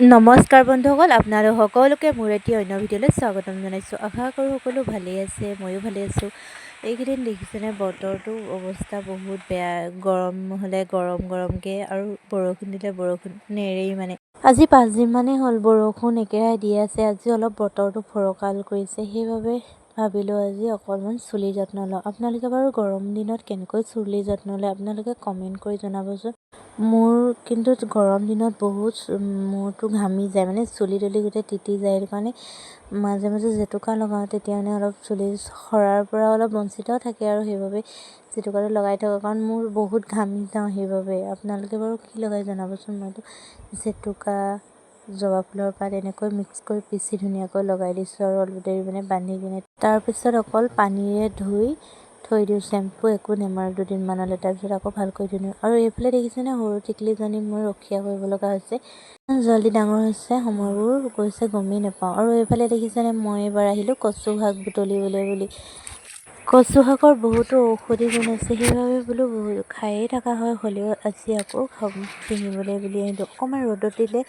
নমস্কাৰ বন্ধুসকল, আপোনালোক সকলোকে মোৰ এটি অন্য ভিডিঅ'লৈ স্বাগতম জনাইছোঁ। আশা কৰোঁ সকলো ভালেই আছে, ময়ো ভালে আছোঁ। এইকেইদিন দেখিছেনে, বতৰটো অৱস্থা বহুত বেয়া। গৰম হ'লে গৰম গৰমকৈ আৰু বৰষুণ দিলে বৰষুণ নেৰেই। মানে আজি 5 দিনমানেই হ'ল, বৰষুণ একেৰাহে দি আছে। আজি অলপ বতৰটো ফৰকাল কৰিছে, সেইবাবে ভাবিলোঁ আজি অকণমান চুলিৰ যত্ন লওঁ। আপোনালোকে বাৰু গৰম দিনত কেনেকৈ চুলিৰ যত্ন লয়, আপোনালোকে কমেণ্ট কৰি জনাবচোন। মোৰ কিন্তু গৰম দিনত বহুত মূৰটো ঘামি যায়, মানে চুলি তুলি গোটেই তিতি যায়। সেইটো কাৰণে মাজে মাজে জেতুকা লগাওঁ। তেতিয়া মানে অলপ চুলি সৰাৰ পৰা অলপ বঞ্চিত থাকে আৰু সেইবাবে জেতুকাটো লগাই থাকোঁ, কাৰণ মোৰ বহুত ঘামি যাওঁ সেইবাবে। আপোনালোকে বাৰু কি লগাই জনাবচোন। মইতো জেতুকা, জবা ফুলৰ পাত এনেকৈ মিক্স কৰি পিচি ধুনীয়াকৈ লগাই দিছোঁ আৰু অলপ দেৰি মানে বান্ধি কিনে তাৰপিছত অকল পানীৰে ধুই থৈ দিওঁ। চেম্পু একো নেমাৰোঁ দুদিনমানলৈ, তাৰপিছত আকৌ ভালকৈ ধুই দিওঁ। আৰু এইফালে দেখিছেনে, সৰু টিকলিজনীক মই ৰখীয়া কৰিব লগা হৈছে। জল্দি ডাঙৰ হৈছে, সময়বোৰ গৈছে গমেই নাপাওঁ। আৰু এইফালে দেখিছেনে, মই এইবাৰ আহিলোঁ কচু শাক বুটলিবলৈ বুলি। কচু শাকৰ বহুতো ঔষধি গুণ আছে, সেইবাবে বোলো খায়েই থকা হয়, হ'লেও আজি আকৌ ছিঙিবলৈ বুলি আহিলোঁ। অকণমান ৰ'দত দিলে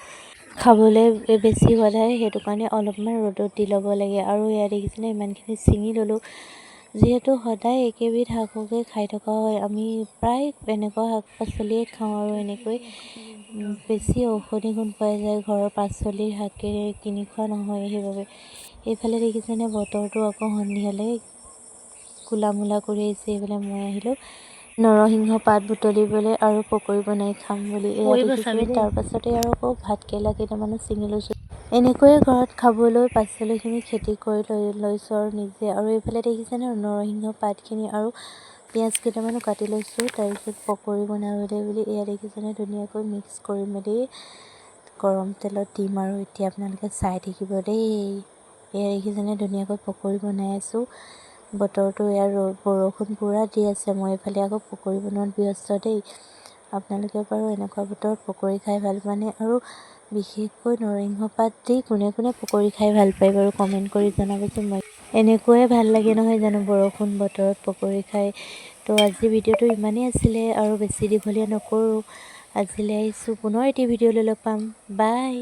খাবলৈ বেছি সোৱাদ হয়, সেইটো কাৰণে অলপমান ৰ'দত দি ল'ব লাগে। আৰু এয়া দেখিছেনে, ইমানখিনি ছিঙি ল'লোঁ। যিহেতু সদায় একেবিধ শাককে খাই থকা হয়, আমি প্ৰায় এনেকুৱা শাক পাচলিয়ে খাওঁ আৰু এনেকৈ বেছি ঔষধি গুণ পোৱা যায় ঘৰৰ পাচলিৰ শাকেৰে, কিনি খোৱা নহয় সেইবাবে। এইফালে দেখিছেনে, বতৰটো আকৌ সন্ধিয়ালৈ ক'লা মূলা কৰি আহিছে। এইফালে মই আহিলোঁ নৰসিংহ পাত বুটলিবলৈ আৰু পকৰি বনাই খাম বুলি। এয়া দেখিছে, তাৰ পাছতে আৰু আকৌ ভাত কেৰেলা কেইটামানো ছিঙি লৈছোঁ। এনেকৈয়ে ঘৰত খাবলৈ পাচলিখিনি খেতি কৰি লৈ লৈছোঁ আৰু নিজে। আৰু এইফালে দেখিছেনে, নৰসিংহ পাতখিনি আৰু পিঁয়াজ কেইটামানো কাটি লৈছোঁ, তাৰপিছত পকৰি বনাবলৈ বুলি। এয়া দেখিছেনে, ধুনীয়াকৈ মিক্স কৰি মেলি গৰম তেলত দিম আৰু এতিয়া আপোনালোকে চাই থাকিব দেই। এয়া দেখিছেনে, ধুনীয়াকৈ পকৰি বনাই আছোঁ। বতৰটো ইয়াৰ বৰষুণ পূৰা দি আছে, মই এইফালে আকৌ পকৰি বনোৱাত ব্যস্ত দেই। আপোনালোকে বাৰু এনেকুৱা বতৰত পকৰি খাই ভাল পায়নে? আৰু বিশেষকৈ নৰসিংহ পাত দি কোনে কোনে পকৰি খাই ভাল পায় বাৰু কমেণ্ট কৰি জনাবচোন। মই এনেকৈয়ে ভাল লাগে নহয় জানো বৰষুণ বতৰত পকৰি খাই? তো আজি ভিডিঅ'টো ইমানেই আছিলে আৰু বেছি দীঘলীয়া নকৰোঁ। আজিলৈ আহিছোঁ, পুনৰ এটি ভিডিঅ'লৈ লগ পাম। বাই।